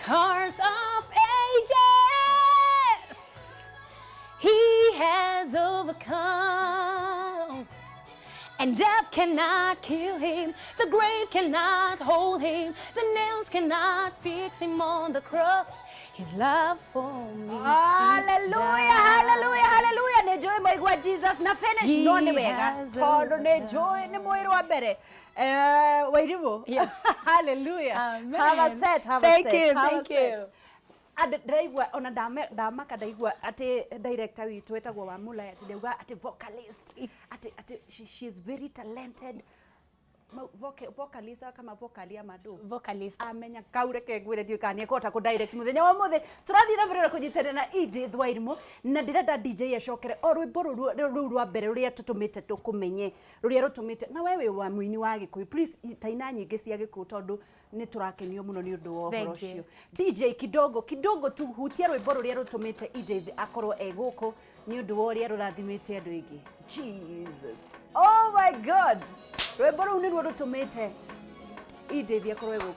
Curse of ages, he has overcome. And death cannot kill him, the grave cannot hold him, the nails cannot fix him on the cross. His love for me. Hallelujah, hallelujah, hallelujah. Nĩ njũĩ mwaigua Jesus na finish He no nĩ wega has tondũ nĩ njũĩ nĩ mwĩrĩ wa mbere. Eh, Wairimu. Yes. Hallelujah. Amen. Have a set, have a Thank set, you, have a thank set. you. Andũ ndĩraigua ona ndamaka ndaigua atĩ director witũ etagwo Wamulai atĩ ndauga atĩ vocalist atĩ she is very talented. Vocalist kama vocali ama ndũ? Vocalist. Amenya kau reke ngwire ndiũĩ kana nĩekũhota kũ direct mũthenya wa ũmũthĩ. Tũrathiĩ na mbere na kũnyitanĩra na Edith Wairimu na ndĩrenda DJ acokere o rwĩmbo rũu rwa mbere rũrĩa tũtũmĩte tũkũmenye, rũrĩa rũtũmĩte na we wĩ wa mũini wa Gĩkũyũ, please taina nyingĩ cia Gĩkũyũ tondũ nĩ tũrakenio mũno nĩ ũndũ wa ũhoro Thank you. ũcio. DJ kidogo kidogo tu hutia rwĩmbo rũrĩa rũtũmĩte Edith akorwo e gũkũ nĩ ũndũ wa ũrĩa rũrathimĩte andũ aingĩ. Jesus, oh my God, rwĩmbo rũu nĩruo rũtũmĩte Edith akorwo e gũkũ.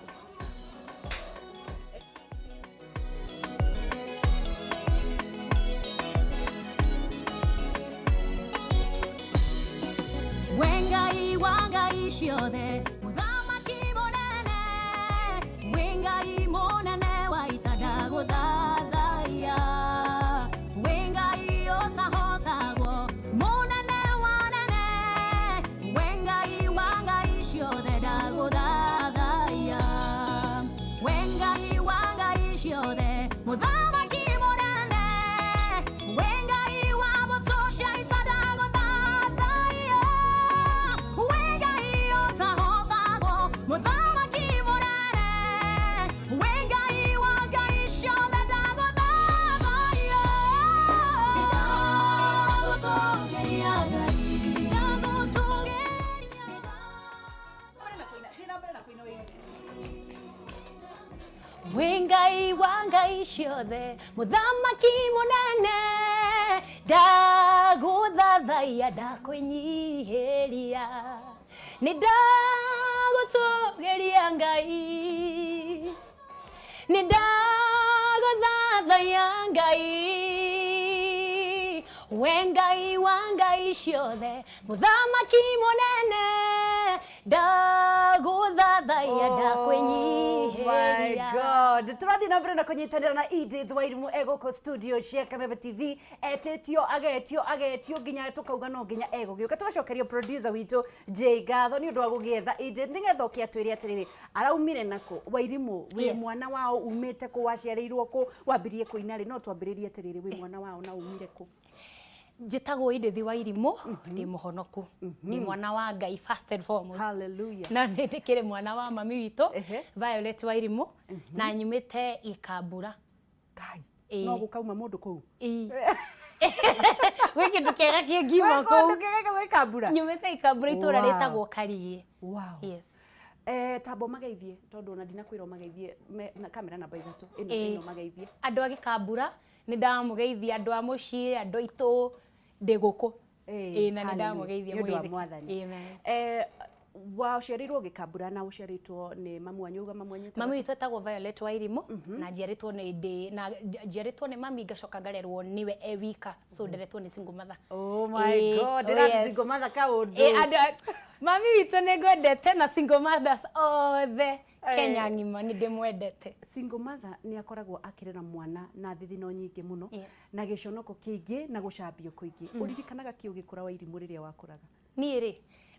We Ngai wa ngai ciothe, mũthamaki mũnene, wĩ Ngai mũnene wa ita ndagũthathaiya. Wĩ Ngai ũtahotagwo, mũnene wa nene, wĩ Ngai wa ngai ciothe ndagũthathaiya. Wĩ Ngai wa ngai ciothe, mũthamaki mũnene, wĩ Ngai wa mbũtũ cia ita ndagũthathaiya. Wĩ Ngai ũtahotagwo, mũthamaki mũnene, wĩ Ngai wa ngai ciothe ndagũthathaiya. Ndagũtũũgĩria Ngai, ndagũtũũgĩria. Wĩ Ngai wa ngai ciothe, mũthamaki mũnene, ndagũthathaiya, ndakwĩnyihĩria, nĩ ndagũtũũgĩria Ngai, nĩ ndagũthathaiya Ngai. We Ngai wa ngai ciothe, mũthamaki mũnene, ndagũthathaiya, Oh my ndakwĩnyihĩria. God. Tũrathiĩ na mbere na kũnyitanĩra na Edith Wairimu e gũkũ studio cia Kameme TV, etĩtio agetio agetio nginya tũkauga no nginya egũgĩũka. Tũgacokeria producer witũ Jay ngatho nĩ ũndũ wa gũgĩetha Edith nĩgetha oke atwĩre atĩrĩrĩ, araumire nakũ. Wairimu, wĩ mwana wao, umĩte kũ, waciarĩirwo kũ, wambirie kũina rĩ? No twambĩrĩrie atĩrĩrĩ, wĩ mwana wao na umire kũ? Njĩtagwo Edith Wairimu, ndĩ mũhonoku, ndĩ mwana wa Ngai first and foremost. Hallelujah. Na nĩ ndĩkĩrĩ mwana wa mami witũ Violet Wairimu, na nyumĩte Gĩkambura. Kai, Ĩĩ. no gũkauma mũndũ kũu? Ĩĩ. Gwĩ kĩndũ kĩega kĩngiuma Gwĩ kũndũ kũu. kĩega gwĩ Kambura? Nyumĩte Gĩkambura, itũra rĩtagwo Kariĩ. Wow. Yes. Tamba ũmageithie tondũ ona ndinakwĩra ũmageithie na kamera namba 3 ĩno, Ĩĩ. ĩno mageithie. Andũ a Gĩkambura nĩ ndamũgeithia, andũ a mũciĩ, andũ aitũ, ndĩ gũkũ. Ĩĩ, na nĩ ndamũgeithia Nĩ ũndũ wa mũgeithĩke. Mwathani. Amen. Waciarĩirwo Gĩkambura na ũciarĩtwo nĩ mamu wanyu, uga mamu wanyu etagwo Mami witũ etagwo Violet Wairimu, na njiarĩtwo nĩ ndĩ na njiarĩtwo nĩ mami ngacoka ngarerwo nĩwe e wika, so nderetwo nĩ single mother. Oh my Ĩĩ, God, oh ndĩrathi yes. single mother kaũndũ. Ĩĩ, andũ mami witũ nĩ ngwendete na single mothers othe Kenya ng'ima nĩ ndĩmwendete. Single mother nĩ akoragwo akĩrera mwana na thithino nyingĩ mũno, na gĩconoko kĩingĩ na gũcambio kũingĩ. Ũririkanaga kĩ ũgĩkũra Wairimu rĩrĩa wakũraga? Niĩ rĩ,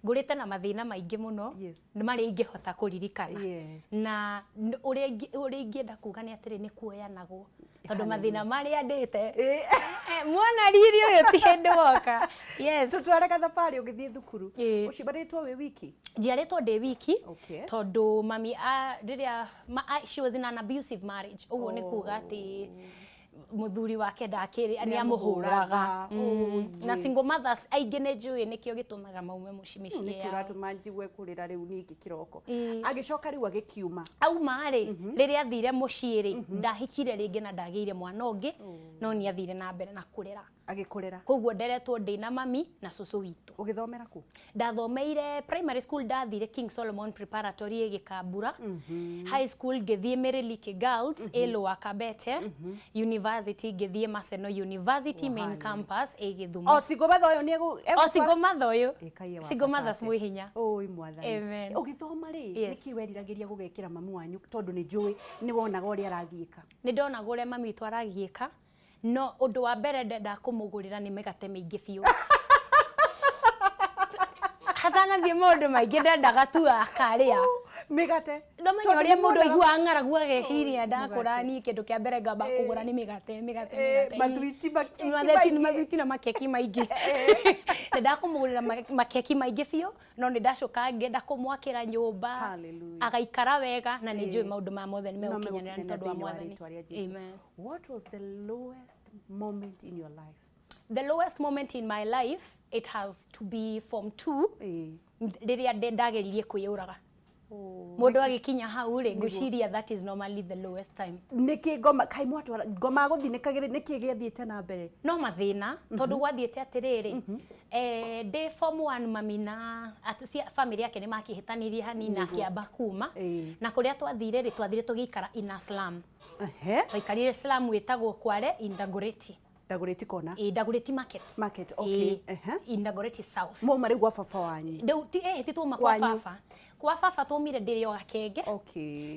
ngũrĩte na mathĩna maingĩ mũno, Yes. nĩ marĩa ingĩhota kũririkana. Yes. Na ũrĩa ingĩenda kuga nĩ atĩrĩ, nĩ kuoyanagwo. Tondũ mathĩna marĩa ndĩte, muona riri ũyũ ti hĩndĩ woka. Yes. Tũtware gathabarĩ ũgĩthiĩ thukuru. Ĩĩ. Ũciarĩtwo wĩ wiki? Njiarĩtwo ndĩ wiki, Okay. tondũ mami a, rĩrĩa, ma, a, she was in an abusive marriage. Ũguo nĩ kuga atĩ mũthuri wake ndakĩrĩ, nĩ amũhũraga. Nĩamũhũraga. Na single mothers aingĩ nĩ njũĩ nĩkĩo gĩtũmaga maume mĩciĩ Nĩkĩo yao. ũratũma njigue kũrĩra rĩu ningĩ kĩroko. Ĩĩ. Agĩcoka rĩu agĩkiuma. Auma rĩ, rĩrĩa athire mũciĩ rĩ, ndahikire rĩngĩ na ndagĩire mwana ũngĩ, no nĩ athire na mbere na kũrera. Agĩkũrera. Koguo nderetwo ndĩna mami na cũcũ witũ. Ũgĩthomera kũ? Ndathomeire primary school, ndathire King Solomon Preparatory ĩ Gĩkambura. High school ngĩthiĩ Mĩrĩliki Girls ĩ Lower Kabete. University ngĩthiĩ Maseno University main campus ĩ Gĩthumo. O single mother ũyũ nĩ O single mother ũyũ. Ĩkaiye wa Single bata mothers atĩa. mwĩ hinya. Ũi mwathani. Amen. Ũgĩthoma rĩ, Yes. nĩkĩ weriragĩria gũgekĩra mamu wanyu tondũ nĩ njũĩ nĩ wonaga ũrĩa aragiĩka? Nĩ ndonaga ũrĩa mami witũ aragiĩka, no ũndũ wa mbere ndendaga kũmũgũrĩra nĩ mĩgate mĩingĩ biũ. Hatanathiĩ maũndũ maingĩ, ndendaga tu akarĩa. Mĩgate. Ndamenya Tondũ ũrĩa nĩ mũndũ wonaga- aiguaga ng'aragu ageciria ndakũra Mũgate. niĩ kĩndũ kĩa mbere ngamba kũgũra nĩ mĩgate, mĩgate, mĩgate. Mathwiti, makeki Mathwiti, maingĩ. mathwiti na makeki maingĩ. Ndendaga kũmũgũrĩra makeki maingĩ biũ, no nĩ ndacoka ngĩenda kũmwakĩra nyũmba. Hallelujah. Agaikara wega na nĩ njũĩ maũndũ maya mothe nĩ No megũkinyanĩra nĩ megũkinyanĩra tondũ wa thĩinĩ wa mwathani. rĩtwa rĩa Jesu. Amen. What was the lowest moment in your life? The lowest moment in my life, it has to be form 2, rĩrĩa ndageririe kwĩyũraga. Mũndũ agĩkinya hau rĩ, ngwĩciria that is normally the lowest time. Nĩkĩ ngoma kaĩ mwatwara ngoma gũthinĩkagĩrĩ, nĩkĩ gĩathiĩte na mbere? No mathĩna, tondũ gwathiĩte atĩrĩrĩ, ndĩ form 1 mami na family yake nĩ makĩhĩtanirie hanini na akĩamba kuma. Na kũrĩa twathire rĩ, twathire tũgĩikara in a slum. Twaikarire slum ĩtagwo Kware in Dagoretti. Ndagũrĩti kona. Ĩ Dagoretti Market. Market, okay. Ĩ, in Dagoretti South. Mwauma rĩu gwa baba wanyu? Rĩu ti ti twauma kwa Kwanyu. baba. Kwa baba twaumire ndĩrĩ o gakenge.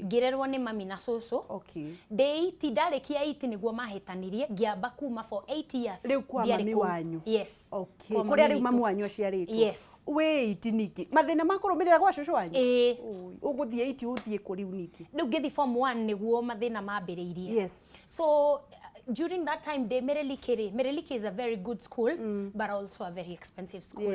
Ngĩrerwo nĩ mami na cũcũ. Ndĩ 8, ndarĩkia 8 nĩguo mahĩtanirie, ngĩamba kuma for 8 years. Rĩu kwa Ndiarĩ mami kũu. wanyu? Yes. Okay. Kwa Kũrĩa mami rĩu witũ. mamu wanyu aciarĩtwo? Yes. Wĩ 8 ningĩ mathĩna ma kũrũmĩrĩra gwa cũcũ wanyu? Ĩĩ. Ũi, ũgũthiĩ 8 ũthiĩ kũ rĩu ningĩ? Rĩu ngĩthiĩ form 1 nĩguo mathĩna mambĩrĩirie. So during that time ndĩ Mĩrĩliki rĩ, Mĩrĩliki is a very good school, but also a very expensive school.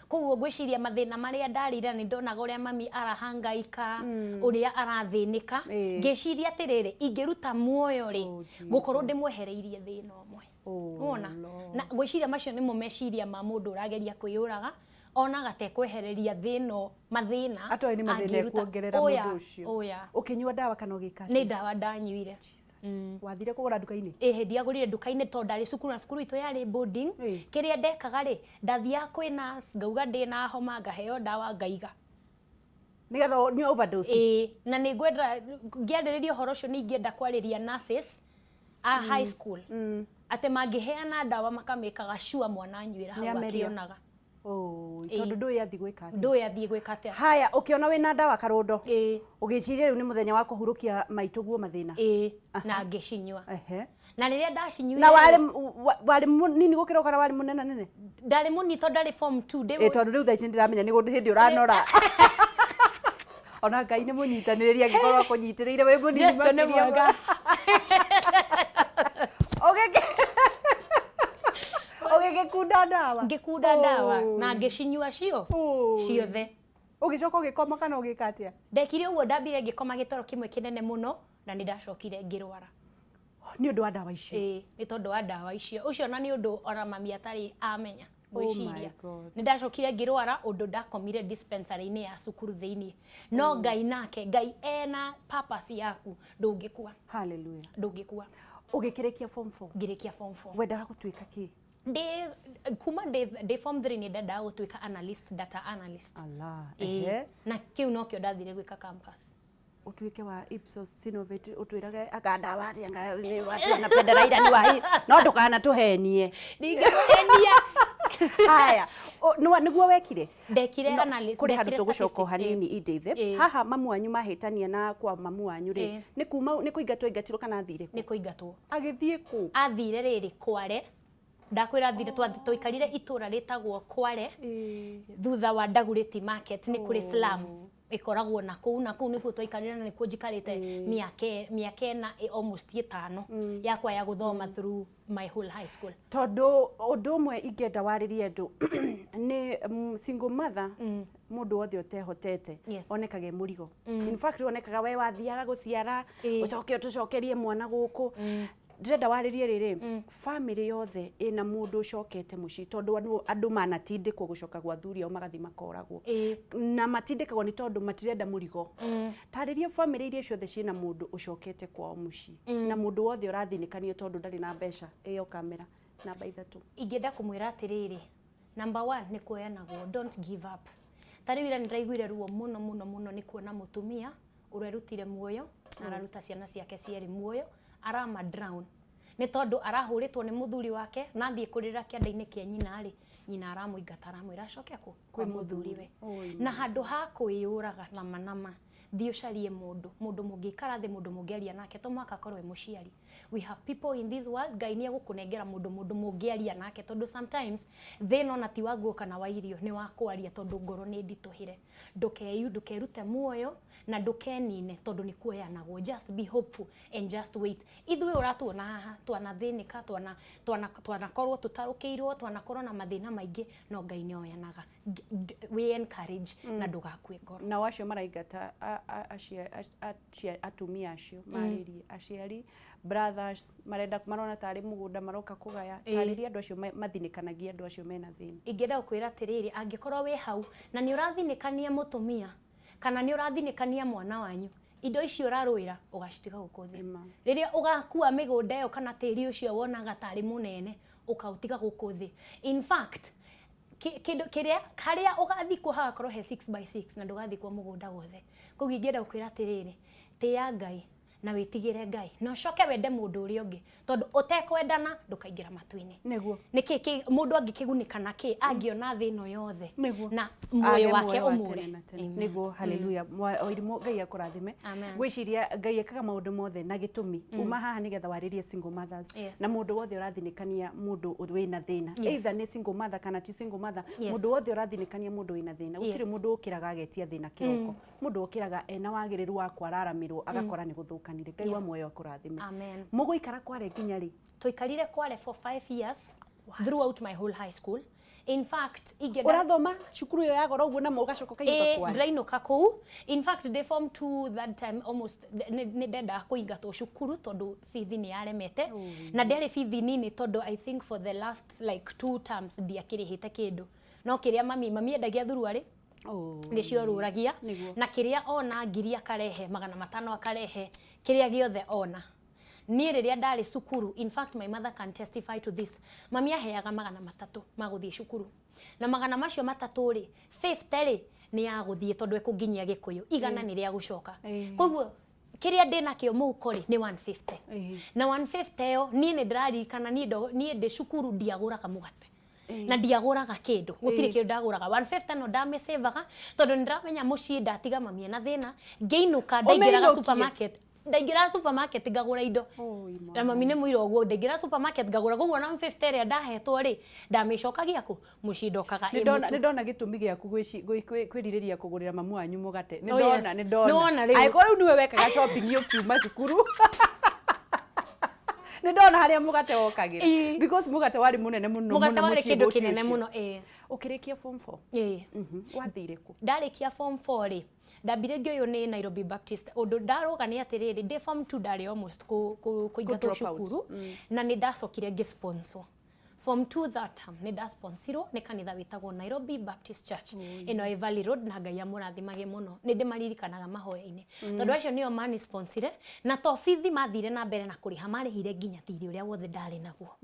Koguo ngwĩciria mathĩna marĩa ndarĩire, nĩ ndonaga ũrĩa mami arahangaika, ũrĩa arathĩnĩka, ngĩciria atĩrĩrĩ, ingĩruta muoyo rĩ, Oh, Jesus. ngũkorwo ndĩmwehereirie thĩna ũmwe. Oh, Wona? Lord. Na ngwĩciria macio nĩmo meciria ma mũndũ ũrageria kwĩyũraga, onaga te kwehereria thĩna mathĩna. Atoĩ nĩ mathĩna angĩruta- ekuongerera Oya, mũndũ ũcio. Oya. Ũkĩnyua ndawa kana ũgĩka atĩa? Nĩ ndawa ndanyuire. Wathire kũgũra nduka-inĩ? Ĩhĩ, ndiagũrire nduka-inĩ tondũ ndarĩ cukuru na cukuru itũ yarĩ boarding. Kĩrĩa ndekaga rĩ, ndathiaga kwĩ nurse ngauga ndĩna homa, ngaheo ndawa ngaiga. Nĩgetha nĩ overdose. Ĩĩ, na nĩ ngwenda ngĩarĩrĩria ũhoro ũcio, nĩ ingĩenda kwarĩria nurses a high school atĩ mangĩheana ndawa makamĩkaga sure mwana anyuĩra hau Nĩameria. akĩonaga. Oi, tondũ ndũĩ athiĩ gwĩka atĩa. Ndũĩ athiĩ gwĩka atĩa. Haya, ũkĩona wĩna ndawa karũndo, Ĩĩ. ũgĩciria rĩu nĩ mũthenya wa kũhurũkia maitũ guo mathĩna? Ĩĩ, na ngĩcinyua. Na rĩrĩa ndacinyuire Na warĩ warĩ mũnini gũkĩra kana warĩ mũnene nene? Ndarĩ mũnini tondũ ndarĩ form 2 ndĩ. Ĩ, tondũ rĩu thaa ici nĩndĩramenya nĩ hĩndĩ ũranora. Ona Ngai nĩ mũnyitanĩrĩri angĩkorwo akũnyitĩrĩire wĩ mũnini Jesu nĩ makĩria. mwega. Ũgĩgĩkunda ndawa? Ngĩkunda ndawa na ngĩcinyua cio Oi. ciothe. Ũgĩcoka ũgĩkoma kana ũgĩka atĩa? Ndekire ũguo, ndambire ngĩkoma gĩtoro kĩmwe kĩnene mũno na nĩ ndacokire ngĩrwara. Nĩ ũndũ wa ndawa icio? Ĩĩ, nĩ tondũ wa ndawa icio. Ũcio ona nĩ ũndũ ona mami atarĩ amenya, Oh my ngwĩciria. God. Nĩ ndacokire ngĩrwara ũndũ ndakomire dispensary-inĩ ya cukuru thĩiniĩ. No Ngai nake, Ngai ena purpose yaku, ndũngĩkua. Hallelujah. Ndũngĩkua. Ũgĩkĩrĩkia form 4? Ngĩrĩkia form 4. Wendaga gũtuĩka kĩ? Ndĩ kuma ndĩ form 3 nĩ ndendaga gũtuĩka analyst, data analyst. Allah. Ĩĩ, na kĩu nokĩo ndathire gwĩka campus. Ũtuĩke wa Ipsos Synovate, ũtwĩrage anga ndawa atĩa, anga watu wanapenda Raila ni wahi, no ndũkanatũhenie. Ndingĩkũhenia. Haya, nĩguo wekire? Ndekire No, analyst, kũrĩ handũ ndekire tũgũcoka o statistics, hanini Edith. Haha mamu wanyu mahĩtania na kwa mamu wanyu rĩ, nĩ kuma nĩ kũingatwo aingatirwo kana athire kũ? Nĩ kũingatwo. Agĩthiĩ kũ? Athire rĩrĩ Kware, ndakwĩra athire, twaikarire itũra rĩtagwo Kware, thutha wa Dagoretti Market nĩ kũrĩ slum ĩkoragwo na kũu, na kũu nĩkuo twaikarire na nĩkuo njikarĩte mĩaka 4, almost 5 yakwa ya gũthoma through my whole high school. Tondũ ũndũ ũmwe ingĩenda warĩrie andũ nĩ single mother, mũndũ wothe ũtehotete onekaga e mũrigo. In fact, onekaga we wathiaga gũciara, ũcoke ũtũcokerie mwana gũkũ. Ndĩrenda warĩrie rĩrĩ family yothe ĩna mũndũ ũcokete mũciĩ, tondũ andũ manatindĩkwo gũcoka gwa athuri ao magathiĩ makoragwo, na matindĩkagwo nĩ tondũ matirenda mũrigo. Tarĩria family iria ciothe ciĩna mũndũ ũcokete kwao mũciĩ na mũndũ wothe ũrathĩnĩkanio tondũ ndarĩ na mbeca. Ĩyo kamera Namba 3. Ingĩenda kũmwĩra atĩrĩrĩ, number one nĩ kuoyanagwo, don't give up. Ta rĩu ira nĩndĩraiguire ruo mũno mũno mũno nĩ kuona mũtumia ũrerutire muoyo na araruta ciana ciake cierĩ muoyo, arama drown nĩ tondũ arahũrĩtwo nĩ mũthuri wake, na athiĩ kũrĩra kĩanda-inĩ kĩa nyina rĩ, nyina aramũingata, aramwĩra acoke kũ kwa mũthuriwe. Na handũ ha kwĩyũraga nama nama, thiĩ ũcarie mũndũ, mũndũ mũngĩikara thĩ, mũndũ mũngĩaria nake, to mũhaka akorwo e mũciari. We have people in this world. Ngai nĩ egũkũnengera mũndũ, mũndũ mũngĩaria nake, tondũ sometimes thĩna ona ti wa nguo kana wa irio, nĩ wa kwaria, tondũ ngoro nĩ nditũhĩre. Ndũkerute muoyo na ndũkenine, tondũ nĩ kuoyanagwo. Just be hopeful and just wait. Ithuĩ ũratuona haha twanathĩnĩka, twanakorwo tũtarũkĩirwo, twanakorwo na mathĩna maingĩ, no Ngai nĩ oyanaga. We encourage na ndũgakue ngoro. Nao acio maraingata atumia acio marĩrie aciari, brothers marenda, marona tarĩ mũgũnda maroka kũgaya. Tarĩria andũ acio mathinĩkanagia andũ acio mena thĩna. Ingĩenda gũkwĩra atĩrĩrĩ, angĩkorwo wĩ hau na nĩ ũrathinĩkania mũtumia kana nĩ ũrathinĩkania mwana wanyu, indo icio ũrarũĩra ũgacitiga gũkũ thĩ. Ĩma. Rĩrĩa ũgakua mĩgũnda ĩyo kana tĩri ũcio wonaga tarĩ mũnene, ũkaũtiga gũkũ thĩ. In fact, kĩndũ kĩrĩa harĩa ũgathikwo hagakorwo he 6 by 6 na ndũgathikwo mũgũnda wothe. Koguo ingĩenda gũkwĩra atĩrĩrĩ, tĩya Ngai na wĩtigĩre Ngai na ũcoke wende mũndũ ũrĩa ũngĩ, tondũ ũtekwendana ndũkaingĩra matu-inĩ. Nĩkĩ mũndũ angĩkĩgunĩka na kĩ angĩona thĩ ĩno yothe na muoyo Age wake muoyo wa ũmũre? tene na tene. Amen. Nĩguo, haleluya. Wairimu, Ngai akũrathime. Amen. Ngwĩciria Ngai ekaga maũndũ mothe na gĩtũmi. Uma haha nĩgetha warĩrie single mothers na mũndũ wothe ũrathinĩkania mũndũ wĩna thĩna, either nĩ single mother kana ti single mother, mũndũ wothe ũrathinĩkania mũndũ wĩna thĩna. Gũtirĩ mũndũ ũkĩraga agetia thĩna kĩroko. Mũndũ ũkĩraga ena wagĩrĩru wa kwararamĩrwo agakora nĩ gũthũkanire. Ngai wa muoyo akũrathime. Amen. Mũgũikara Kware nginya rĩ? Tũikarire Kware for 5 years, throughout my whole high school. In fact, ingĩenda Ũrathoma cukuru ĩyo ya goro ũguo na ũgacoka ũkainũka Ĩ, Kware? ndĩrainũka kũu. In fact, ndĩ form 2 that time almost nĩ ndendaga kũingatwo cukuru tondũ bithi nĩ yaremete, na ndĩarĩ bithi nini, tondũ I think for the last like 2 terms ndiakĩrĩhĩte kĩndũ, no kĩrĩa mami endagia thuruarĩ nĩciorũragia, na kĩrĩa ona ngiri akarehe, 500 akarehe, kĩrĩa gĩothe ona. Niĩ rĩrĩa ndarĩ cukuru, in fact my mother can testify to this, mami aheaga 300 ma gũthiĩ cukuru, na magana macio matatũ rĩ, 50 rĩ nĩ ya gũthiĩ tondũ ekũnginyia Gĩkũyũ, 100 nĩ rĩa gũcoka. Koguo kĩrĩa ndĩ nakĩo mũhuko rĩ nĩ 150. Na 150 ĩyo niĩ nĩ ndĩraririkana, niĩ ndĩ cukuru ndiagũraga mũgate na ndiagũraga kĩndũ, gũtirĩ kĩndũ ndagũraga. 150 no ndamĩcĩvaga tondũ nĩ ndĩramenya mũciĩ ndatiga mami ena thĩna, ngĩinũka ndaingĩraga Ũmĩinũkie. supermarket, ndaingĩraga supermarket ngagũra indo. Oi, Na mami nĩ mũira ũguo, ndaingĩra supermarket ngagũra. Koguo na 150 ĩrĩa ndahetwo rĩ, ndamĩcokagia kũ mũciĩ, ndokaga ĩ Nĩ mũtu. ndona gĩtũmi gĩaku kwĩrirĩria kũgũrĩra mamu wanyu mũgate. Nĩ Oh, yes. ndona, nĩ ndona. Nĩ wona rĩu. Angĩkorwo rĩu nĩwe wekaga shopping ũkiuma cukuru, nĩ ndona harĩa mũgate wokagĩra, because mũgate warĩ mũnene mũno Mũgate mũno warĩ mũciĩ kĩndũ mũciĩ kĩnene ũcio. mũno, ĩ. Ũkĩrĩkia form 4? Ĩ. Wathire kũ? Ndarĩkia form 4 rĩ, ndambire ngĩoywo nĩ Nairobi Baptist. Ũndũ ndarũga nĩ atĩrĩrĩ, ndĩ form 2 ndarĩ almost kũingatwo Drop out. cukuru, na nĩ ndacokire ngĩsponsor form 2 that term. Nĩ ndasponsirwo nĩ kanitha wĩtagwo Nairobi Baptist Church ĩno ĩ Valley Road, na Ngai amũrathimage mũno. Nĩ ndĩmaririkanaga mahoya-inĩ, tondũ acio nĩo manisponsire, na to bithi mathire na mbere na kũrĩha, marĩhire nginya thirĩ ũrĩa wothe ndarĩ naguo.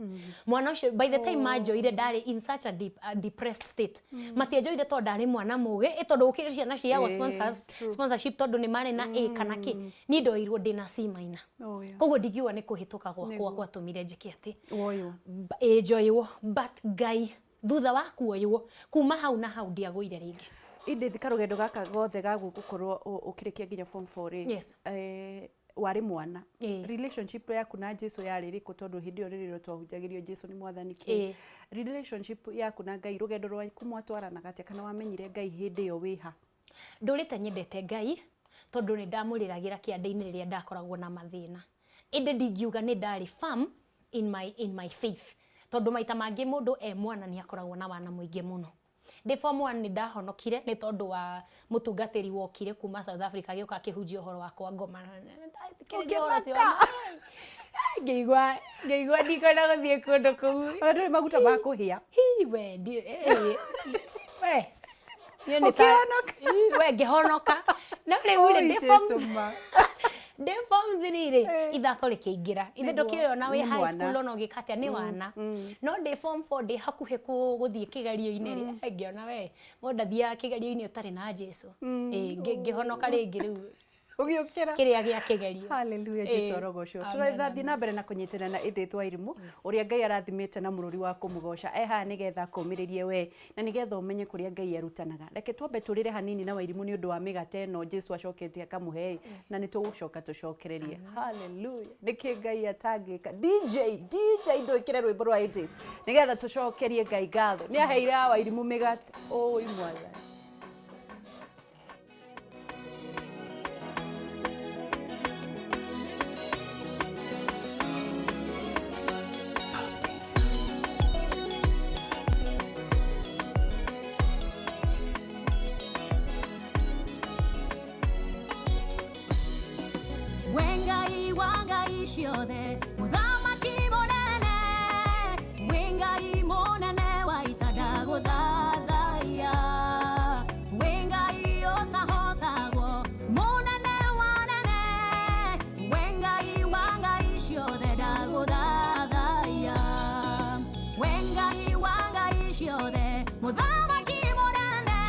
Mwana ũcio, by the time manjoire, ndarĩ in such a deep, a depressed state. Matianjoire tondũ ndarĩ mwana mũgĩ, ĩ tondũ gũkĩrĩ ciana ciheagwo sponsors, sponsorship tondũ nĩ marĩ na A kana K. Niĩ ndoirwo ndĩ na C minor. Oh, yeah. Koguo ndingiuga nĩ kũhĩtũka gwakwa gwatũmire njĩke atĩ Woywo. Ĩ, njoywo, but Ngai, thutha wa kuoywo kuma hau na hau ndiagũire rĩngĩ. Edith, karũgendo gaka gothe ga gũkorwo ũkĩrĩkia nginya form 4 rĩ, warĩ mwana, relationship yaku na Jesu yarĩ ĩrĩkũ? Tondũ hĩndĩ ĩyo rĩrĩa twahunjagĩrio Jesu nĩ mwathani kĩ, relationship yaku na Ngai, rũgendo rwaku mwatwaranaga atĩa, kana wamenyire Ngai hĩndĩ ĩyo wĩha? Ndũrĩte nyendete Ngai, tondũ nĩ ndamũrĩragĩra kĩanda-inĩ rĩrĩa ndakoragwo na mathĩna, ĩndĩ ndingiuga nĩ ndarĩ firm in my faith, tondũ maita mangĩ mũndũ e mwana nĩ akoragwo na wana mũingĩ mũno. Ndĩ form 1 nĩ ndahonokire nĩ tondũ wa mũtungatĩri wokire kuma South Africa, agĩũka akĩhunjia ũhoro wa kwa ngoma. Ndathikĩrĩria ũhoro ũcio, ngĩigua ndikwenda gũthiĩ kũndũ kũu. Ona ndũrĩ maguta ma kũhĩa. Hi, we we niĩ nĩ Ũkĩhonoka? Ii, we, ngĩhonoka. No rĩu rĩ, Oi, ndĩ form Jesu ma. Ndĩ form 3 rĩ, ithako rĩkĩingĩra. Ithe ndũkĩũĩ ona wĩ Nĩ high mwana. school ona ũgĩka atĩa, nĩ wana. No ndĩ form 4, ndĩ hakuhĩ gũthiĩ kĩgerio-inĩ rĩ, ngĩona we mũndũ athiaga kĩgerio-inĩ ũtarĩ na Jesu. Ngĩhonoka rĩngĩ rĩu Ũgĩũkĩra. Kĩrĩa gĩa kĩgerio. Haleluya, Jesu arogocwo. Amen. Tũrathiĩ na mbere na kũnyitana na Edith Wairimu, ũrĩa Ngai arathimĩte na mũrũri wa kũmũgoca. E haha nĩgetha akũmĩrĩrie we na nĩgetha ũmenye kũrĩa Ngai arutanaga. Reke twambe tũrĩre hanini na Wairimu nĩ ũndũ wa mĩgate ĩno Jesu acokete akamũhe, na nĩ tũgũcoka tũcokererie. Haleluya. Nĩkĩ Ngai atangĩka? DJ, DJ, ndwĩkĩre rwĩmbo rwa Edith nĩgetha tũcokerie Ngai ngatho. Nĩ aheire a Wairimu mĩgate. Ũi Mwathani. We Ngai wa ngai ciothe, mũthamaki mũnene, wĩ Ngai mũnene wa ita, ndagũthathaiya. Wĩ Ngai ũtahotagwo, mũnene wa nene, wĩ Ngai wa ngai ciothe, ndagũthathaiya. We Ngai wa ngai ciothe, mũthamaki mũnene,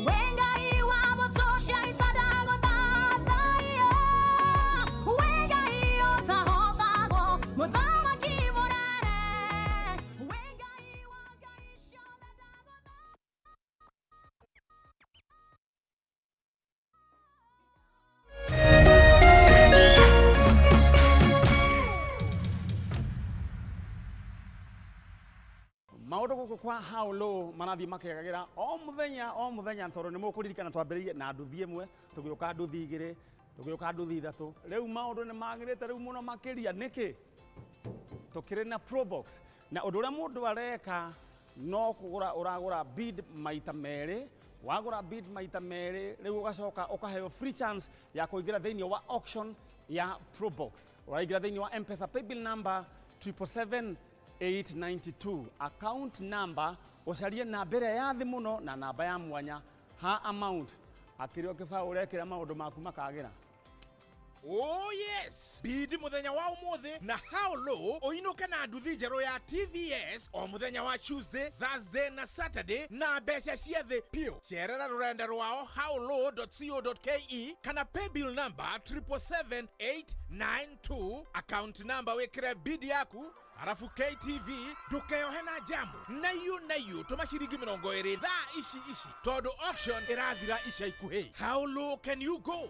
wĩ Ngai wa mbũtũ cia ita, ndagũthathaiya. Wĩ Ngai ũtahotagwo, mũthamaki mũnene, wĩ Ngai wa ngai ciothe, ndagũthathaiya. Maũndũ gũkũ kwa How Low marathiĩ makĩagagĩra o mũthenya o mũthenya, tondũ nĩ mũkũririkana twambĩrĩirie na nduthi ĩmwe, tũgĩũka nduthi igĩrĩ, tũgĩũka nduthi ithatũ. Rĩu maũndũ nĩ magĩrĩte rĩu mũno makĩria. Nĩkĩ tũkĩrĩ na Probox, na ũndũ ũrĩa mũndũ areka no kũgũra, ũragũra bid maita merĩ. Wagũra bid maita merĩ, rĩu ũgacoka ũkaheo free chance ya kũingĩra thĩinĩ wa auction ya Probox. Ũraingĩra thĩinĩ wa M-Pesa paybill number 777,892, account number ũcarie namba ĩrĩa ya thĩ mũno na namba ya mwanya ha amount. Akĩrĩ o kĩbaũ ũrekĩra, maũndũ maku makagĩra. Oh yes! Bid muthenya wa umuthi na How Low uinuke na nduthi njerũ ya TVS o muthenya wa Tuesday, Thursday na Saturday na mbeca cia thĩ piũ. Cerera rũrenda rwao howlow.co.ke kana paybill number 777892, account number wĩkĩre bid yaku, arabu KTV ndũkeyohe na jamu naiũ naiũ. Tũma ciringi 20 thaa ici ici tondũ auction ĩrathira ica ikuhĩ. How low can you go?